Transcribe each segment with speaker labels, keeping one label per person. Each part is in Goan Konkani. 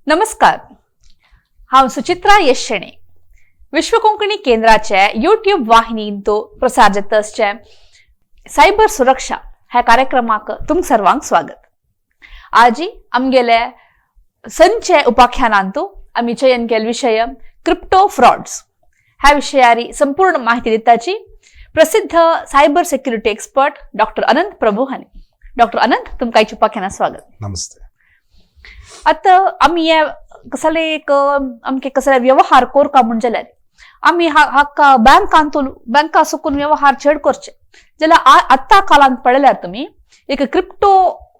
Speaker 1: नमस्कार, हांव सुचित्रा येशणे. विश्व कोंकणी केंद्राचे युट्यूब वाहिनींत प्रसार जाता आसचे सायबर सुरक्षा ह्या कार्यक्रमाक तुमकां सर्वांक स्वागत. आजी आमगेले संचे उपाख्यानांतू आमी चयन केल्लो विशय क्रिप्टो फ्रॉड्स. ह्या विशयारी संपूर्ण माहिती दिताची प्रसिद्ध cyber security expert doctor Anant Prabhu हांणी. डॉक्टर अनंत, तुमकां आयच्या उपाख्यानात स्वागत.
Speaker 2: नमस्ते.
Speaker 1: आतां आमी हे कसले एक आमके कसले व्यवहार कोरका म्हण जाल्यार आमी हाका बँकांतून बँका सुकून व्यवहार चड करचे जाल्यार आतां काळांत पळयल्यार तुमी एक क्रिप्टो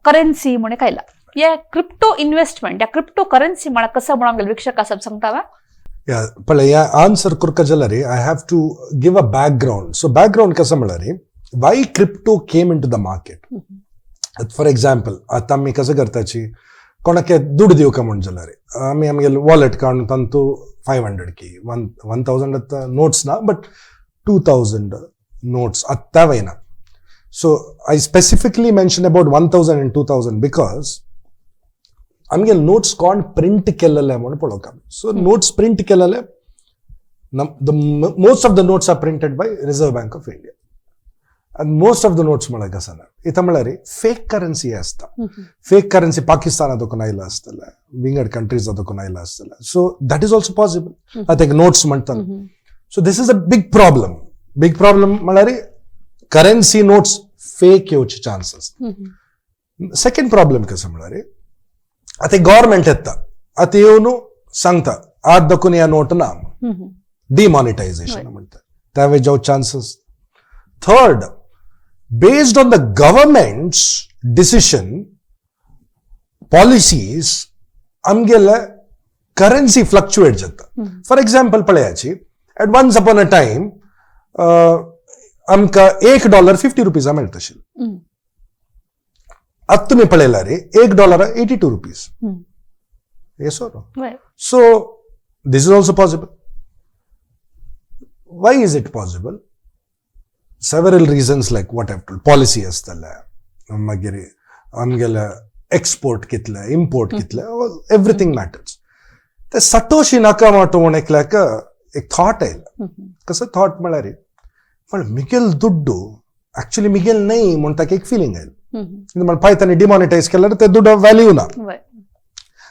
Speaker 1: करन्सी म्हण आयला. हे क्रिप्टो इन्व्हेस्टमेंट या क्रिप्टो करन्सी म्हळ्यार कसं म्हणून आमगे वीक्षक आसा सांगता वा?
Speaker 2: या, पळय, या आन्सर करका जाल्यार I have to give a background. So background कसं म्हळ्यार, why crypto came into the market. For example, आतां आमी कसं करताची, कोणाक दुडू दिवका म्हण जाल्यार आमी आमगेले वॉलेट काडून तांतू 500 की वन 1000 आतां नोट्स ना, बट 2000 नोट्स आत्तां वयना. So I specifically mention about 1000 and 2000 because आमगे नोट्स कोण प्रिंट केलेले म्हूण पळोवंक. सो नोट्स प्रिंट केलेले, the most of the notes are printed by Reserve Bank of India and most of the notes म्हळ्यार कसं ना, इथं म्हळ्यार फेक करन्सी आसता. फेक करन्सी पाकिस्ताना दोकून आयला आसतले, विंगड कंट्रीज दोकून आयला आसतले. So that is also possible. आतां एक नोट्स म्हणटा. So this is a big problem. Big problem म्हळ्यार करन्सी नोट्स फेक येवचे चान्सेस. सेकंड प्रॉब्लेम कसं म्हळ्यार, आतां गव्हर्मेंट येता, आतां येवन सांगता आज दाखून ह्या नोट ना, डिमॉनिटायझेशन म्हणतात, त्यावेळी जाव chances. Third, based on the government's decision, policies, आमगेले करन्सी फ्लक्च्युएट जाता. फॉर एक्झाम्पल पळयाची, at once upon a time आमकां $1 50 रुपीजा मेळटा आशिल्ले. आतां तुमी पळयल्यार $1 82 rupees. Yes or no? So this is also possible. Why is it possible? Several reasons, like what I've told. Policy आसतले, मागीर आमगेले एक्सपोर्ट कितले, इम्पोर्ट कितले, एव्हरीथींग मॅटर्स. ते सटोशी नाकामोटो म्हूण एकल्याक एक थॉट आयला. कसो थॉट म्हळ्यार, पण मिगेल दुड्डू ऍक्च्युली मिगेल न्हय म्हूण ताका एक फिलिंग आयलें. म्हण पळय, तांणी डिमॉनिटायज केल्यार ते दुड्डू व्हॅल्यू ना,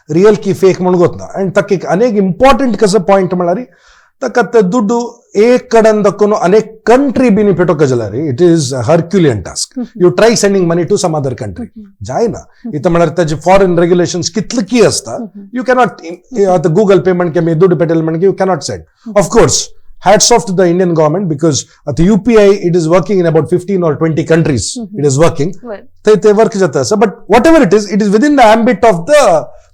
Speaker 2: रियल की फेक म्हणून गोत ना. आनी ताका एक अनेक इम्पॉर्टंट कसो पॉयंट म्हळ्यार, ताका ते दुड्डू एक कडेन दाखोवन अनेक कंट्री बीन पेटोवंक जाल्यार it is Herculean task. You try sending money to some other country, जायना. इथं म्हळ्यार ताजे फॉरेन रेग्युलेशन्स कितले की आसता, you cannot. आतां गुगल पे म्हणके मी दुड्डू पेटेल म्हणके you cannot send. Of course, hats off to the Indian government because at the UPI, it is working in about 15 or 20 countries. It is working. ते वर्क जाता आसा, but whatever it is, it is within the ambit of the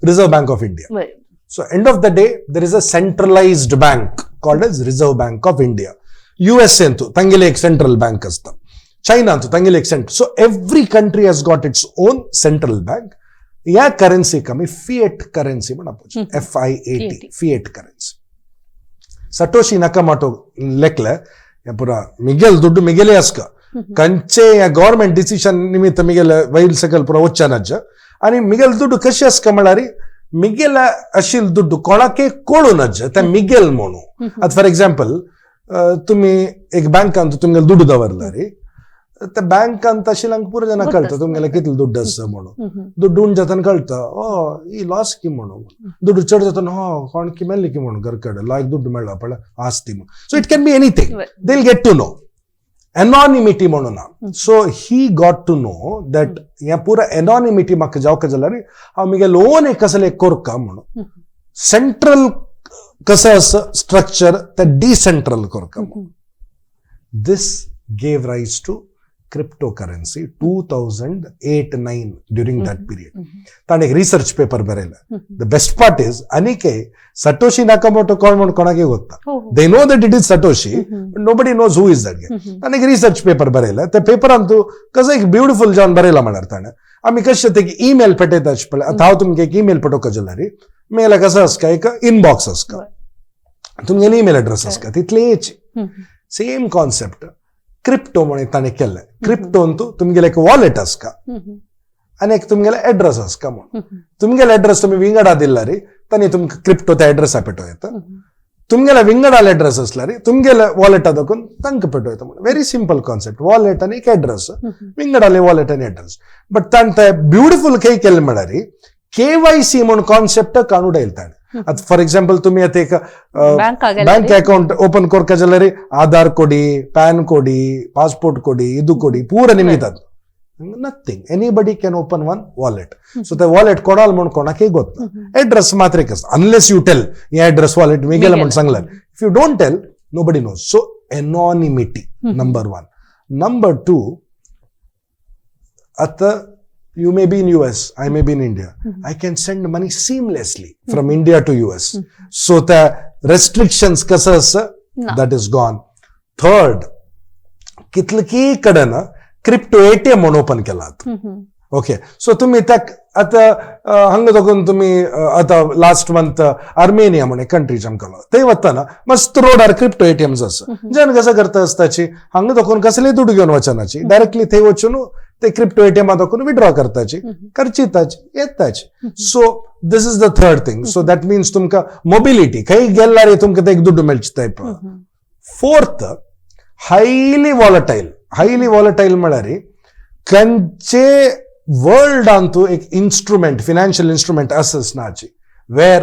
Speaker 2: Reserve Bank of India. So end of the day, there is a centralized bank called as Reserve Bank of India. USA ಅಂತೂ ತಂಗೆಲೆ एक ಸೆಂಟ್ರಲ್ ಬ್ಯಾಂಕ್ ಅಸ್ತ, ಚೈನಾ ಅಂತೂ ತಂಗೆಲೆ एक central. So every country has got its own central bank. या करेन्सी कमी फिएट करेन्सी म्हणप, FIAT, fiat currency. Satoshi Nakamoto लेखले, हे पुरा मिगेल दुड्डू मिगेले आसका, कंचे या गव्हर्मेंट डिसिशन निमित्त मिगेल वैल सकल पुरा वच्चा आणि मिगेल दुड्डू कशी आसका म्हळ्यार, मिगेल अशील दुड्डू कोणाके कळू नज ते मिगेल म्हणू. आतां फॉर एक्झाम्पल, तुमी एक बँकांत तुमगेले दुड्डू दवरला रे, त्या बँकांत आशिल्ल्यांक पुरो जाणां कळटा तुमगेले कितले दुड्डू आसा म्हणून. दुड्डू उण जाताना कळटा, ओ ही लॉस की म्हणून. दुड्डू चड जाताना, हो कोण की मेल्ली की म्हणून, घर लायक दुड्डू मेळ्ळा पळय आस्ती म्हणून. So it can be anything. They get to know, anonymity म्हणून ना. So he got to know that ह्या पुरा एनॉनिमिटी म्हाका जावका जाल्यार हांव मुगे लोन एक कसले एक कोरका म्हणून, सेंट्रल कसं आसा स्ट्रक्चर ते डिसेंट्रल कोरका म्हणून. This gave rise to cryptocurrency 2008-9, during that period. ताणें एक रिसर्च पेपर बरयला. The best part is, आनीक सटोशी नाकामोटो कोण म्हणून कोणाकय गोत्ता.
Speaker 1: हो हो.
Speaker 2: They know that it is Satoshi, nobody knows who is that guy. ताणें एक रिसर्च पेपर बरयला. त्या पेपरान तूं कसं एक ब्युटिफूल जावन बरयला म्हळ्यार, ताणें आमी कशें ते ईमेल पेटयता अशें पळय. आतां हांव तुमकां एक ईमेल पेटोवंक जाल्यार मेला कसो आसता, एक इनबॉक्स आसता, तुमगेले ईमेल एड्रेस आसता, तितलेच. सेम कॉन्सेप्ट क्रिप्टो म्हणून ताणें केल्लें. क्रिप्टो अंतू तुमगेले एक वॉलेट आसता आनी एक तुमगेले एड्रेस आसता म्हणून. तुमगेले एड्रेस तुमी विंगडा दिला रे, तांणी तुमकां क्रिप्टो त्या एड्रेसा पेटो येता. तुमगेले विंगडाल एड्रेस असल्यार तुमगेले वॉलेटा दाखोवन तांकां पेटो येता. व्हेरी सिंपल कॉन्सेप्ट, वॉलेट आनी एक एड्रेस, विंगडाले वॉलेट आनी एड्रेस. बट ताणें ते ब्युटिफूल खंय केलें म्हळ्यार केवायसी म्हूण कॉन्सेप्ट काडून उडयलें ताणें. आतां फॉर एक्झाम्पल तुमी आतां एक
Speaker 1: bank
Speaker 2: bank account open ಕೊರ್ಕ जाल्यार ಆಧಾರ್ ಕೊಡಿ, ಪ್ಯಾನ್ ಕೊಡಿ, ಪಾಸ್ಪೋರ್ಟ್ ಕೊಡಿ, ಇದು ಕೊಡಿ, ಪೂರ ನಿಮಗೆ nothing. Anybody can open one wallet. So the wallet कोणाला म्हूण कोणाकय ಗೊತ್ತ, एड्रेस मात्र एक आसता, unless you tell hey address wallet मिगेले म्हूण सांगल्यार. If you don't tell, nobody knows. So anonymity number one. Number two, आता you may be in US, I may be in India. I can send money seamlessly from India to US. So the restrictions कसं असं that is gone. Third, कितलकी कडेन क्रिप्टो एटीएम म्हणून ओपन केलात. ओके, सो तुम्ही त्या आता हांगा दाखोवन तुम्ही आता लास्ट मंथ आर्मेनिया म्हणून एक कंट्री आमकां थंय वतना मस्त रोडार क्रिप्टो एटीएम्स आसा. जन कसं करता आसताची, हांगा दाखोवन कसले दुडू घेवन वचनाची, डायरेक्टली थंय वचून ते क्रिप्टो एटीएमा दाखोवन withdraw करताची, खर्चिताची, येताची. So this is the third thing. So that means तुमकां मोबिलिटी, खंय गेल्यार तुमकां ते एक दुड्डू मेळचे type. Fourth, highly volatile. Highly volatile म्हळ्यार खंयचे वर्ल्डांतू एक इन्स्ट्रुमेंट, फिनान्शियल इन्स्ट्रुमेंट असच नाची वेर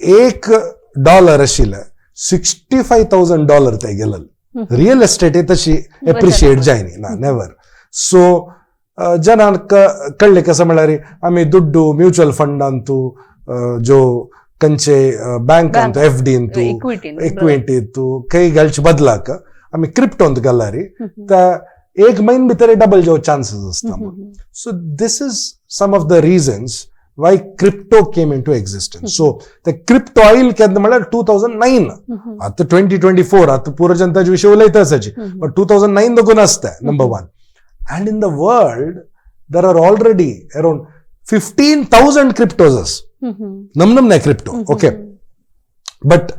Speaker 2: $1 आशिल्ले $65,000 ते गेलेले. रियल एस्टेट तशी एप्रिशिएट जायनी ना, नेवर. सो जनांक कळ्ळे कसं म्हळ्यार आमी दुड्डू म्युच्युअल फंडांतू, जो खंयचे बँकांतू एफ डींतू, इक्विटींतू खंय घालचे बदलाक आमी क्रिप्टोंत घाल्यार त्या एक म्हयन भितर डबल जावचे चान्सीस आसता. So this is some of the reasons why crypto came into existence. So the crypto oil केन्ना म्हळ्यार 2009, आतां 2024, आतां पुरो जनताचे विशय उलयता आसाची, बट 2009 दोगून आसता number one. And in the world there are already around 15,000 cryptos आस, नम नमने क्रिप्टो. ओके, बट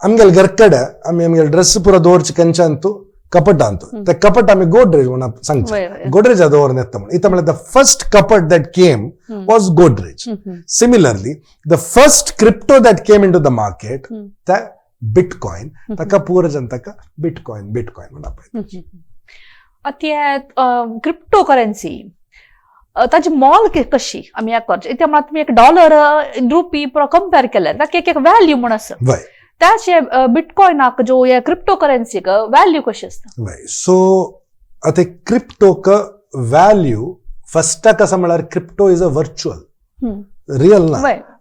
Speaker 2: आमगेले घरकಡೆ आमी आमगेले ड्रेस पुरो दवरचे कंचे अंतू कपट अंतू, ते कपट आमी गोदरेज म्हणून सांगचे, गोदरेज दवरून येता म्हणून. इथं म्हळ्यार the first कपट that came was Godrej. Similarly, the first crypto that came into the market त्या बिटकॉइन. ताका पुरो जनताका बिटकॉइन बिटकॉइन म्हणून आपयता.
Speaker 1: आतां क्रिप्टो करन्सी ताची मोल कशी आमी करचे? इत्या म्हळ्यार तुमी एक डॉलर रुपी पुरो कंपेर केल्यार ताका एक एक व्हॅल्यू म्हूण आसा. त्याचे बिटकॉयनाक जो हे क्रिप्टो करन्सीक व्हॅल्यू कशी आसता?
Speaker 2: वय, सो आतां क्रिप्टोक व्हॅल्यू फर्स्टाक आसा म्हळ्यार crypto is a virtual, real ना.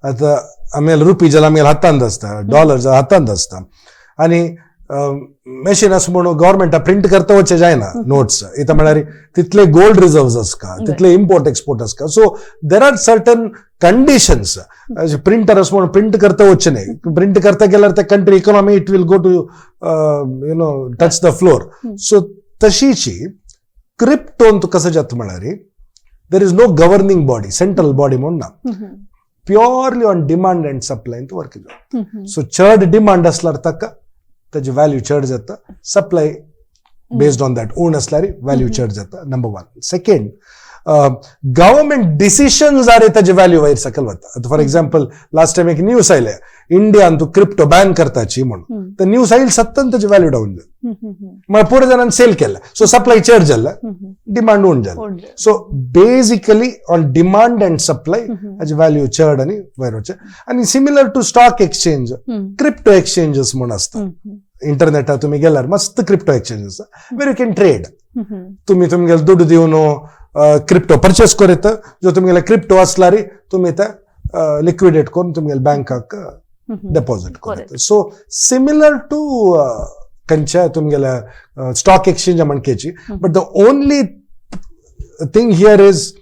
Speaker 2: आतां आमगेले रुपी जाल्यार आमगेले हातांत आसता, डॉलर जाल्यार हातांत आसता, आनी मशीन आसा म्हणून गव्हर्मेंटा प्रिंट करता वचचे जायना नोट्स. इथं म्हळ्यार तितले गोल्ड रिझर्व्स आसका, तितले इम्पोर्ट एक्सपोर्ट आसका. So there are certain conditions. Printer आसा म्हणून प्रिंट करता वचचे न्ही. प्रिंट करता गेल्यार ते country economy, it will go to touch the floor. So तशीची क्रिप्टोन कसं जाता म्हळ्यार there is no governing body, central body म्हणून ना. Purely on demand and supply work जाता. सो चड डिमांड असल्यार ताका ताची व्हॅल्यू चड जाता, सप्लाय बेस्ड ऑन that उण असल्यार व्हॅल्यू चड जाता, number one. Second, government decisions are ताची व्हॅल्यू वयर सकयल वता. आतां फॉर एक्झाम्पल, लास्ट टायम एक न्यूज आयले, इंडियान तूं क्रिप्टो बॅन करताची म्हणून. तर न्यूज आयल सत्तन ताची व्हॅल्यू डावन जाली. म्हळ्यार पुरो जाणांनी सेल केला, सो सप्लाय चड जाल्ला, डिमांड उण जाली. So basically on demand and supply हाची व्हॅल्यू चड आनी वयर वचचे. आनी similar to stock exchange, crypto exchanges म्हूण आसता. इंटरनेटार तुमी गेल्यार मस्त क्रिप्टो एक्सचेंज आसा वेर you can trade. तुमी तुमगेले दुडू दिवन क्रिप्टो परचेस करीत, जो तुमगेले क्रिप्टो असल्यार तुमी ते लिक्विडेट करून तुमगेले बँकाक डेपॉझिट करीत. सो सिमिलर टू खंयच्या तुमगेले स्टॉक एक्सचेंज म्हणकेची, but the only thing here is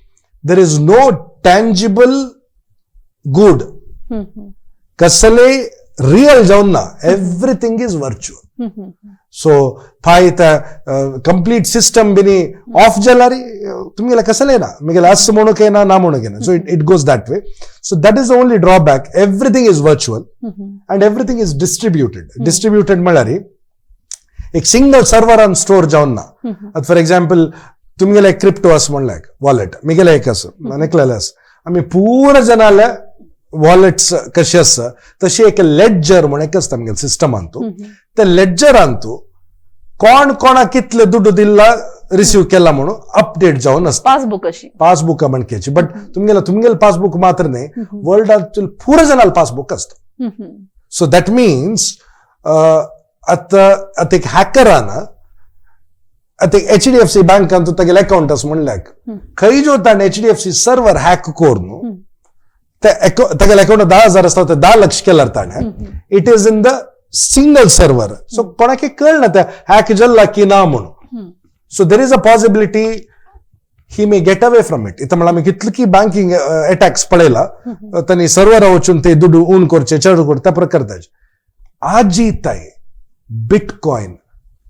Speaker 2: there is no tangible good, कसले रियल जावन ना, everything is virtual. So थाय कंप्लीट सिस्टम बिनी ऑफ जाल्यार तुमगेले कसले ना, मिगेले अस म्हणूंक येना, ना म्हणूंक येना. So it goes that way. So that is the only drawback. Everything is virtual and everything is distributed. Distributed म्हळ्यार एक सिंगल सर्वरान स्टोर जावन ना. आतां फॉर एक्झाम्पल, तुमगेले क्रिप्टो आसा म्हणल्यार वॉलेट, मिगेले एक आसा, एकलेले आसा. आमी पुरा जनाले वॉलेट्स कशी आसा तशी एक लेडजर म्हण एक आसता आमगेले सिस्टमांतू. ते लेडजरांतू कोण कोणा कितले दुड्डू दिल्ला रिसीव केला म्हणून अपडेट जावन आसता.
Speaker 1: पासबुक अशी.
Speaker 2: पासबुक म्हणकेची, बट तुमगेले तुमगेले पासबुक मात्र न्ही, वर्ल्डांत पुरा जनाल पासबुक असता. सो that means आतां आतां एक हॅकरान आतां एचडीएफसी बँकान तागेले अकाउंट आसा म्हणल्यार खंय जो ताणें एचडीएफसी सर्वर हॅक करून ते तागेले अकाउंट 10,000 आसता ते 10 लक्ष केल्यार ताणें, it is in the single server. So कोणाक कळना ते हॅक जाल्ला की ना म्हणून. So there is a possibility he may get away from it. इथं म्हणल्यार आमी कितले की बँकिंग अटॅक्स पळयला, तांणी सर्वरा वचून ते दुडू उण करचे चड करचे त्या प्रकार ताजे. आजी ताय बिटकॉयन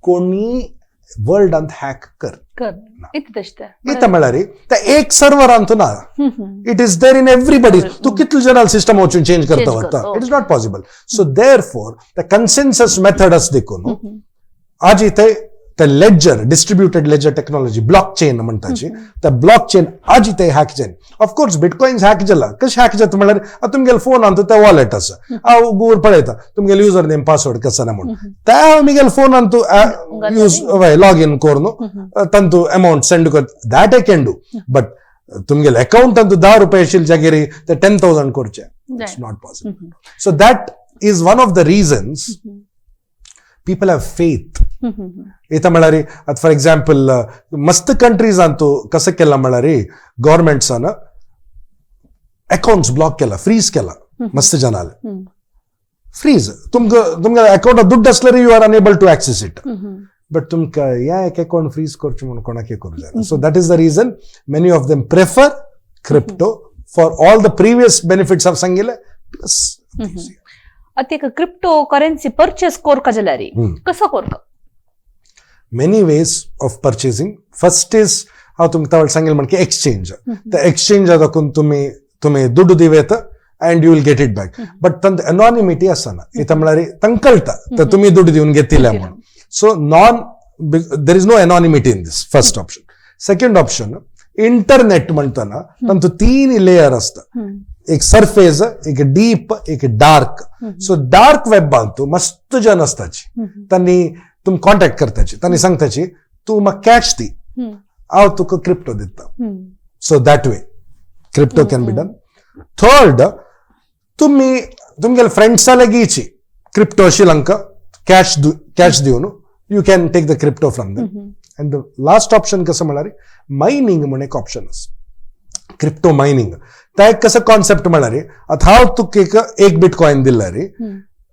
Speaker 2: कोणी वर्ल्डांत हॅक कर
Speaker 1: कर इतलें तशें तें.
Speaker 2: इथं म्हळ्यार ते एक सर्वरांत ना, it is there in everybody. तूं कितले जनाल सिस्टम वचून चेंज करता वता, it is not possible. So therefore the consensus method आसा देखून आजी ते ते ledger, distributed ledger technology, block chain म्हणटाची, त्या ब्लॉक चेन आजी ते हॅक जायन. ऑफकोर्स बिटकॉयन्स हॅक जाला. कशें हॅक जाता म्हणल्यार आतां तुमगेले फोनान ते वॉलेट आसा, हांव गुगल पळयता तुमगेले युजर नेम पासवर्ड कसो ना म्हणून, त्या हांव म्हगेले फोनान तूं यूज लॉग इन करून तांतू अमावंट सेंड कर, that I can do. But तुमगेले अकाउंटान तूं 10 रुपये आशिल्ले जागेर ते 10,000 करचे, it's not possible. So that is one of the reasons people have faith. इथं म्हळ्यार आतां फॉर एक्झाम्पल मस्त कंट्रीजान तूं कसं केलां म्हळ्यार गव्हर्मेंट्सान अकाउंट्स ब्लॉक केला, फ्रीज केला मस्त जनाले फ्रीज. तुमकां तुमकां अकाउंटात दुड्ड आसल्यार you are unable to access it, but तुमकां ह्या एक अकाउंट फ्रीज करचें म्हणून कोणाकय करूं जायना. So that is the reason many of them prefer crypto for all the previous benefits हांव सांगिल्ले प्लस.
Speaker 1: आतां एक क्रिप्टो करन्सी परचेस कोरका जाल्यार कसो कोरका?
Speaker 2: Many ways of purchasing. First is हांव तुमकां तवळ सांगेल म्हणजे एक्सचेंज. त्या एक्सचेंजा दाखोवन तुमी तुमी दुड्डू दिवयता and you will get it back, but तांत एनॉनिमिटी आसना. इथं म्हळ्यार तांकां कळटा तर तुमी दुड्डू दिवन घेतिल्ले म्हणून. So non there is no anonymity in this first option. Second option, internet म्हणताना तांतू तीन लेयर आसता, एक सरफेस, एक डीप, एक डार्क. सो डार्क वेबांतू मस्त जन आसताची, तांणी तुम कॉन्टॅक्ट करताची, तांणी सांगताची तूं म्हाका कॅश दी, हांव तुका क्रिप्टो दिता. So that way crypto can be done. Third, तुम्ही तुमगेले फ्रेंड्सा लागींची क्रिप्टो आशिल्ले हांकां कॅश कॅश दिवन you can take the crypto from them. And the last option कसं म्हळ्यार मायनींग म्हण एक ऑप्शन आसा, क्रिप्टो मायनींग. त्या एक कसं कॉन्सेप्ट म्हळ्यार आतां हांव तुका एक एक बिटकॉयन दिल्यार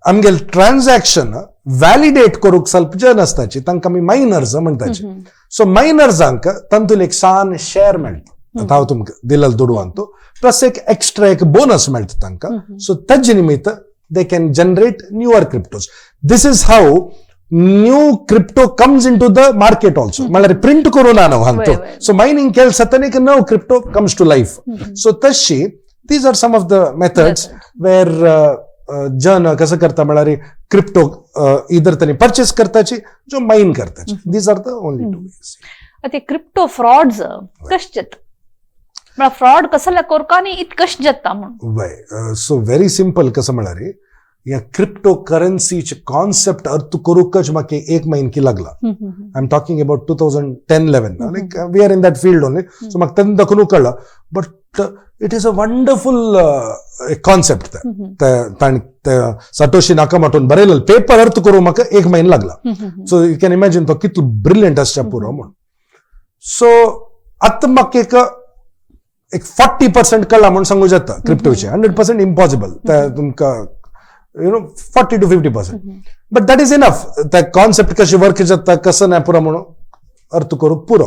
Speaker 2: आमगेले ट्रान्झॅक्शन व्हॅलिडेट करूंक ಸ್ವಲ್ಪ जन आसताची, तांकां आमी मायनर्स म्हणटाची. सो मायनर्सांक तांतून एक सान शेअर मेळटा, आतां हांव तुमकां दिलेलो दुडवांतू, प्लस एक एक्स्ट्रा एक बोनस मेळटा तांकां. सो ताजे निमित्त they can generate newer cryptos. This is how new crypto comes into the market also. म्हळ्यार प्रिंट करून ना हांतो. सो मायनिंग केल जाता एक नव crypto comes to life. So तशी these are some of the methods where जन कसं करता म्हळ्यार क्रिप्टो इधर तांणी परचेस करताची जो माइन करताची. These are the only two ways.
Speaker 1: आतां क्रिप्टो फ्रॉड्स कशें जाता? म्हळ्यार फ्रॉड कसले कोरका आनी इत कशें जाता म्हणून?
Speaker 2: वय, सो व्हेरी सिंपल. कसं म्हळ्यार ह्या क्रिप्टो करन्सीचे कॉन्सेप्ट अर्थ करूंकच म्हाका एक म्हयनकी लागला. I am talking about 2010-11, like we are in that field only. So म्हाका तेन्ना दाखोवन कळ्ळा, but it is a wonderful concept. ताणें साटोशी नाकामोटोन बरयलेलो पेपर अर्थ करूंक म्हाका एक म्हयनो लागला. सो you can imagine तो कितलो ब्रिलियंट आसच्या पुरो म्हूण. सो आतां म्हाका एक एक 40% कळ्ळा म्हूण सांगू जाता क्रिप्टो विशयी. 100% इम्पॉसिबल ते तुमकां, 40 to 50%, but that is enough. त्या कॉन्सेप्ट कशी वर्क जाता कसं नाही पुरो म्हणून अर्थ करूंक पुरो.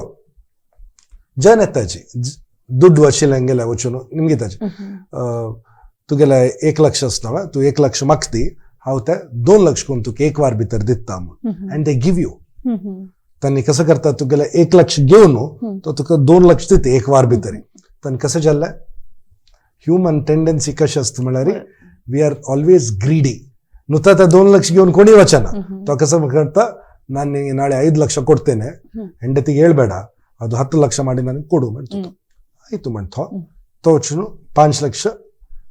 Speaker 2: जन येताची दुड्डू आशिल्ले गेल्या वचून निमगे ताचे तुगेले 1 लक्ष आसता, तूं 1 लक्ष मागती, हांव ते 2 लक्ष करून तुका एक वार भितर दिता म्हूण, अँड they give you. तांणी कसं करता, तुगेले 1 लक्ष घेवन तो तुका 2 लक्ष दिता एक वार भितर. तांणी कसं जाल्लें, ह्युमन टेंडन्सी कशी आसता म्हळ्यार we are always greedy. ನುತ್ತ ते 2 ಲಕ್ಷ घेवन कोणी ವಚನ तो कसं करता, ನಾನು ನಿಂಗೆ ನಾಳೆ 5 ಲಕ್ಷ ಕೊಡ್ತೇನೆ, ಹೆಂಡತಿಗೆ ಹೇಳ್ಬೇಡ, ಅದು 10 ಲಕ್ಷ ಮಾಡಿ ನನಗೆ ಕೊಡು ಮಾಡ್ತು. ಆಯ್ತು ಮಾಡ್ತು. तो वचून 5 लक्ष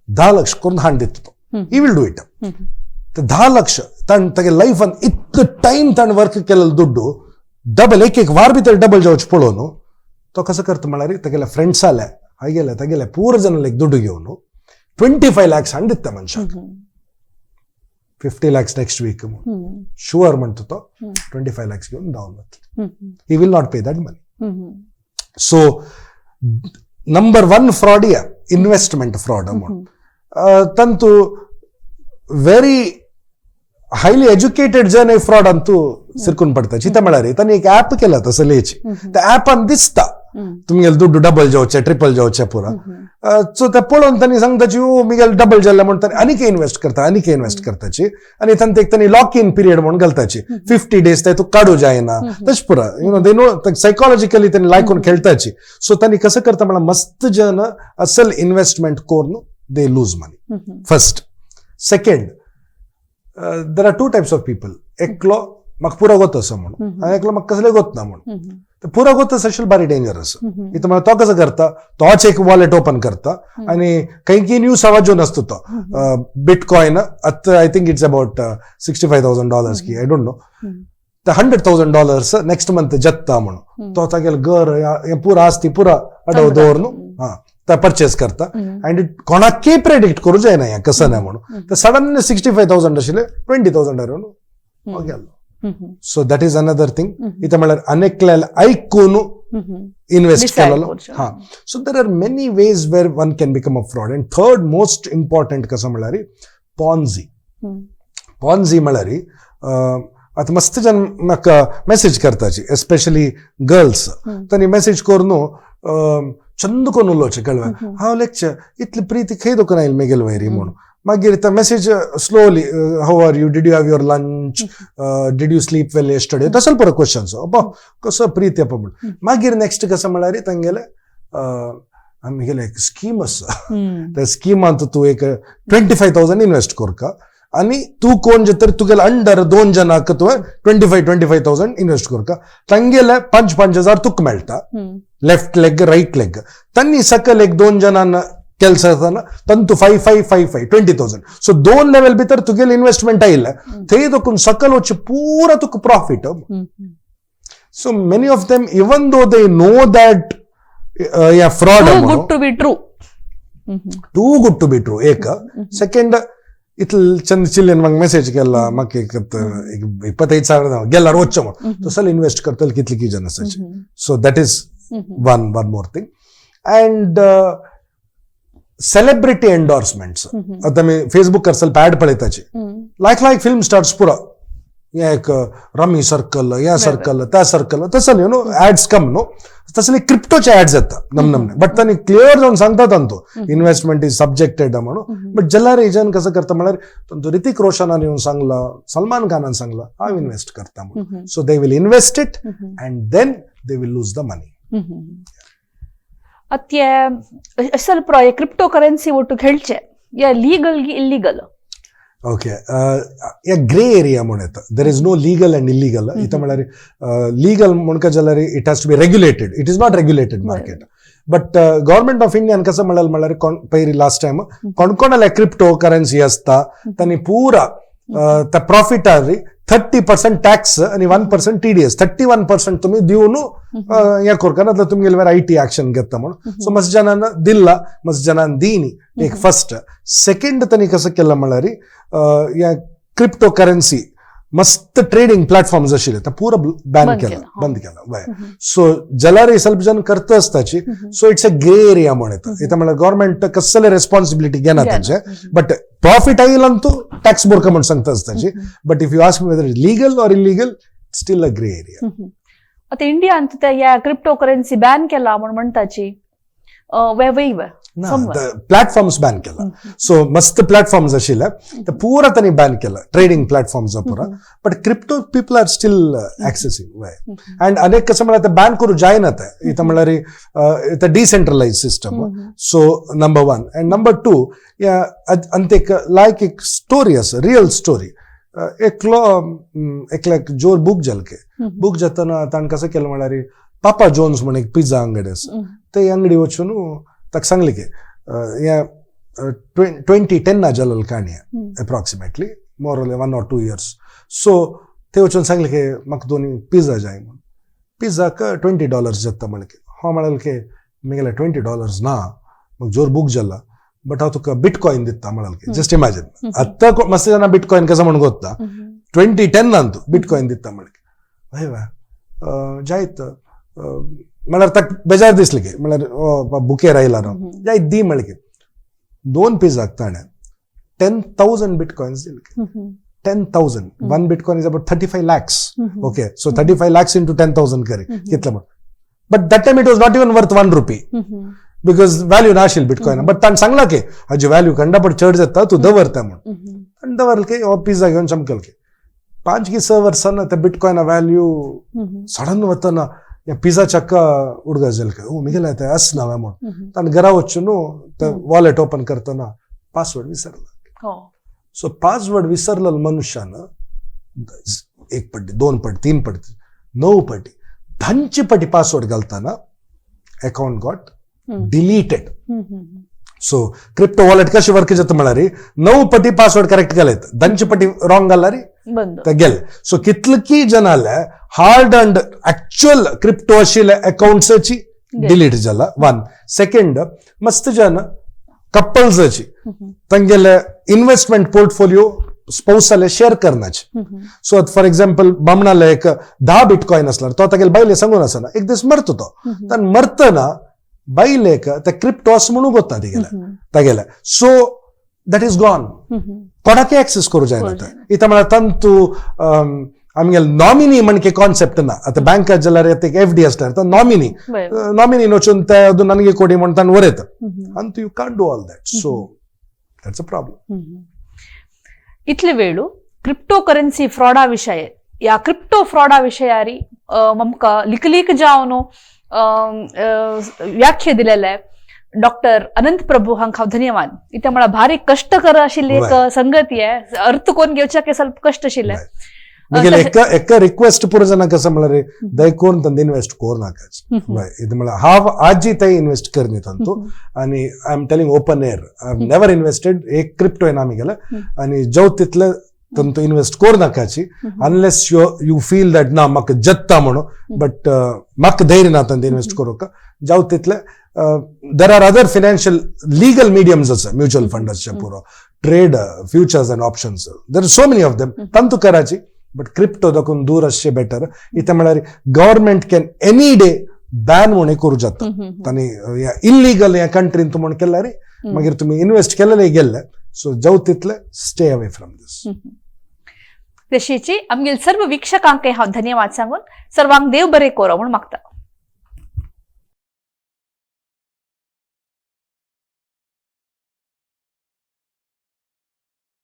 Speaker 2: 10 लक्ष करून हाण दिता तो. He will do it. 10 lakh ताण तागे लायफान इतलो टायम ताणें वर्क केलेलो दुड्डू डबल एक एक वार भितर डबल जावचें पळोवन तो कसो करता म्हळ्यार तागेल्या फ्रेंड्साले हागेले तागेले पूर जणांले एक दुड्डू घेवन 25 lakhs हाण दिता मनशाक. 50 lakhs next week sure म्हणटा तो 25 lakhs घेवन धांवन वता. He will not pay that money. So number 1 fraud या इन्व्हेस्टमेंट फ्रॉड म्हणून ತಂತು ವೆರಿ ಹೈಲಿ ಎಜ್ಯುಕೇಟೆಡ್ ಜನ फ्रॉड ಅಂತೂ ಸಿರ್ಕೊಂಡ್ पडता. चिंता म्हळ्यार तांणी एक ऍप केला तसलेची त्या ऍपान दिसता तुमगेले दुड्डू डबल जावचे ट्रिपल जावचे पुरा. सो ते पळोवन तांणी सांगताची ओ मिगेल डबल जाल्ले म्हणून तांणी आनीक इन्वेस्ट करता आनीक इन्वेस्ट करताची आनी तांकां एक तांणी लॉक इन पिरियड म्हणून घालताची 50 days ते तुका काडू जायना तशें पुरा. You know they know psychologically तांणी लायकून खेळटाची. सो तांणी कसं करता म्हळ्यार मस्त जन असल इन्वेस्टमेंट करून they lose money. First. Second, there are 2 types of people. एकलो म्हाका पुरो गोत आसा म्हणून आनी एकलो म्हाका कसलें गोत ना म्हणून. पुरो गोत आसा बारी डेंजरस. इथं म्हळ्यार तो कसो करता तोच एक वॉलेट ओपन करता आनी खंय की न्यूज आवाजून आसता तो बिटकॉयन आतां I think it's about $65,000 की I don't know. ते $100,000 नेक्स्ट मंथ जत्ता म्हणून तो तागेले घर हें पुरो आसती पुरो अडव दवरून हा ते परचेस करता आनी कोणाकय प्रेडिक्ट करूं जायना हें कसं ना म्हणून. ते सडन 65,000 आशिल्ले 20,000 गेलो. So that is another thing. इथं म्हळ्यार अनेकल्याला ऐकून इन्व्हेस्ट केलेलो. हा, so there are many ways where one can become a fraud. And third most important कसं म्हळ्यार पॉन्झी. पॉन्झी म्हळ्यार आतां मस्त जन म्हाका मेसेज करताची एस्पेशली गर्ल्स. तांणी मेसेज करून चंद कोण उलोवचें कळ्ळें हांव लेक्चर इतली प्रीती खंय दुकान आयली मेगेल वयरी म्हणून. मागीर तो message slowly how are you, did you have your lunch, did you sleep well yesterday, तसले पुरो क्वेश्चन्स. अब्बा कसो प्रीती अप्पा म्हणून. मागीर नेक्स्ट कसं म्हळ्यार तांगेले आमगेले एक स्कीम आसा त्या स्किमांत तूं एक 25,000 इन्वेस्ट करका आनी तूं कोण जे तर तुगेले अंडर 2 जणांक तुवें 25,000 इन्वेस्ट करका तांगेले 5,000 तुका मेळटा लेफ्ट लेग रायट लेग. तांणी सकयल एक 2 जणांना ಕೆಲಸ आसतना ತಂತು 5 5 5 5 20,000. सो 2 लेवल भितर तुगेले इन्वेस्टमेंट आयिल्लें थंय दोकून सकयल वचचे पुरा तुका profit. So many of them even though they know that या fraud
Speaker 1: too good to be true.
Speaker 2: Too good to be true एक. सेकंड इतले चंद चिल्लेन म्हाका मेसेज केला म्हाका एक 25,000 गेल्यार वचचें म्हणून तसो इन्वेस्ट करतले कितले की जन आसाचे. So that is one more thing. And celebrity endorsements. आता मी फेसबुक ಸ್ವಲ್ಪ ऍड पळयताची लायक लायक फिल्म स्टार्स पुरा हे एक रमी सर्कल या सर्कल त्या सर्कल तसले you know ads come न्हू तसले क्रिप्टोचे ऍड्स येता नम नमने. बट तांणी क्लियर जावन सांगता तांतो इन्व्हेस्टमेंट is subjected म्हणून. बट जल्लार एजंट कसं करता म्हळ्यार तांचो ऋतिक रोशनान येवन सांगला सलमान खानान सांगला हांव इन्व्हेस्ट करता म्हणून. So they will invest it and then they will lose the money.
Speaker 1: ಅತ್ಯ ಸ್ವಲ್ಪ ಕ್ರಿಪ್ಟೋ ಕರೆನ್ಸಿ ಒಟ್ಟು खेळचे या लीगल ಗಿ इल्लीगल?
Speaker 2: ओके, या ग्रे एरिया म्हूण येता. There is no legal and illegal. इथं म्हळ्यार लीगल म्हणका जाल्यार it has to be regulated. It is not regulated market. But government of इंडियान कसं म्हणल्यार म्हळ्यार पयली लास्ट टायम कोण कोणाले क्रिप्टो करन्सी आसता तांणी पुरा त्या प्रॉफिटार 30% टॅक्स आणि 1% TDS 31% तुम्ही दिवन हे करका नाजाल्यार तुमगेले वेर I T action घेता म्हणून. सो मस्त जणांना दिल्ला मस्त जणांना दीनी एक फर्स्ट. सेकंड तांणी कसं केलं म्हळ्यार या क्रिप्टो करन्सी मस्त ट्रेडिंग प्लॅटफॉर्म्स आशिल्ले ते पुरा बॅन केला बंद केला वय. सो जाल्यार ಸ್ವಲ್ಪ जन करता आसताची. So it's a grey area म्हण येता. इथं म्हळ्यार गव्हर्मेंट कसले रेस्पॉन्सिबिलिटी घेना तांचे बट प्रॉफिट आयल अंतू टॅक्स बोरका म्हण सांगता आसताची. But if you ask me whether legal or illegal, still a grey area.
Speaker 1: आता इंडिया ಅಂತ या क्रिप्टो करेन्सी बॅन केला म्हण म्हणताची वे
Speaker 2: प्लॅटफॉर्म्स बॅन केला. सो मस्त प्लॅटफॉर्म्स आशिल्ले ते पुरा तांणी बॅन केला ट्रेडिंग प्लॅटफॉर्म्स पुरा. But crypto people are still accessing वय. अँड अनेक कसं म्हळ्यार ते बॅन करूं जायना ते. इथं म्हळ्यार इथं decentralise system. So number 1 and number 2 या अंत एक लायक एक स्टोरी आसा रियल स्टोरी. एकलो एकल्याक जोर बूक जालके बूक जातना ताणें कसं केलें म्हळ्यार पापा जोन्स म्हण एक पिझ्झा अंगडी आसा ते अंगडी वचून ताका सांगले की हें 2010 जालेल काणी, approximately more 1 or 2 years. So ते वचून सांगले की म्हाका दोनी पिझ्झा जाय म्हणून. पिझ्झाक $20 जाता म्हणले की. हांव म्हणलें की म्हगेले $20 ना, म्हाका जोर बूक जाला, बट हांव तुका बिटकॉयन दिता म्हणलें की. जस्ट इमॅजिन, आत्तां मस्त जाणां बिटकॉयन कसं म्हणून गोत्ता. 2010 अंतू बिटकॉयन दिता म्हणले की. हय वा जायत म्हळ्यार ताका बेजार दिसले की, म्हळ्यार बुकेर आयला न्हू, जायत दी म्हणले की. दोन पिझ्झाक ताणें 10,000 बिटकॉयन्स दिले. 10,000. One bitcoin is about 35 lakhs, okay? So 35 lakhs into 10,000 करी कितले म्हण. But that time it was not even worth ₹1 because value नाशिल bitcoin. But ताणें सांगला की हाजी व्हॅल्यू कंडापट चड जाता, तूं दवरता म्हण. आनी दवरल की हो पिझ्झा घेवन चमकल की 5 की 6 वर्सां त्या बिटकॉयना व्हॅल्यू सडन वतना ह्या पिझ्झा चक्का उडगा जाल की ओ मिगेले ते अस नाव म्हण. ताणें घरा वचून न्हू ते वॉलेट ओपन करतना पासवर्ड विसरला. सो पासवर्ड विसरलेलो मनुष्यान एक पट्टी, दोन पट्टी, तीन पट्टी, णव पट्टी, धांचे पट्टी पासवर्ड घालतना account got deleted. So crypto wallet कशें वर्क जाता म्हळ्यार णव पट्टी पासवर्ड करेक्ट घालयत, धांचे पट्टी रॉंग घाल्यार
Speaker 1: बंद.
Speaker 2: ते गेले. सो कितले जनाले हार्ड अँड एक्चुअल क्रिप्टो आशिल्ले अकाउंट्साची डिलीट जाला. वन सेकंड, मस्त जन कपल्साची तांगेले इन्व्हेस्टमेंट पोर्टफोलिओ स्पौसाले शेअर करण्याचे. सो फॉर एक्झाम्पल, बामणाले एक 10 बिटकॉयन असल्यार तो तागेले बायले सांगून आसना. एक दीस मरतो तो. ताण मरतना बायलेक ते क्रिप्टो असं म्हणून गोता तिगेले तागेले. So that is gone. कोणाकय एक्सेस करू जायना. ते इथं म्हळ्यार तंतू आमगेले नॉमिनी म्हणके कॉन्सेप्ट ना. आता बँकात जाल्यार एक एफडी असल्यार तर नॉमिनी नॉमिनी वचून ते अजून ನನಗೆ ಕೊಡಿ म्हणून ताण वरयता. Antu you can't do all that, so that's a problem.
Speaker 1: इतले वेळू क्रिप्टो करेन्सी फ्रॉडा विषय या क्रिप्टो फ्रॉडा विषयारी ममका लिकलीक जावन व्याख्या दिलेले डॉक्टर अनंत प्रभू हांका हांव धन्यवाद. इथे मला भारी कष्ट कर आशिल्ली एक संगती आहे, अर्थ कोण घेवच्याक ಸ್ವಲ್ಪ कष्ट आशिल्ले.
Speaker 2: म्हगेले एक एक रिक्वेस्ट पुरो जाणां कसं म्हळ्यार दयकून तंत इन्वेस्ट कर नाकाच. ಇದು म्हळ्यार हांव आजी थंय इन्वेस्ट करनी तंतू आणि I am telling open air, I have never invested एक क्रिप्टो येना आमी आणि जव तितले तंतू इन्वेस्ट कर नाकाची unless you feel that ना म्हाका जत्ता म्हणून. बट म्हाका धैर्य ना तंतू इन्वेस्ट करूंक. जाव तितले there are other financial legal mediums आसा, म्युच्युअल फंड आसचे पुरो, trade, futures and options, there are so many of them, तंतू कराची. बट क्रिप्टो दाखवून दूर असचे बेटर. इथे म्हळ्यार government can any day ban म्हणून करू जाता. तांणी इलिगल ह्या कंट्रीन तूं म्हण केल्यार मागीर तुमी इन्वेस्ट केलेले गेल्ले. सो जाव तितले स्टे अवे फ्रॉम दीस.
Speaker 1: तशीची आमगेल सर्व वीक्षकांक हांव धन्यवाद सांगून सर्वांक देव बरें करो म्हूण मागता.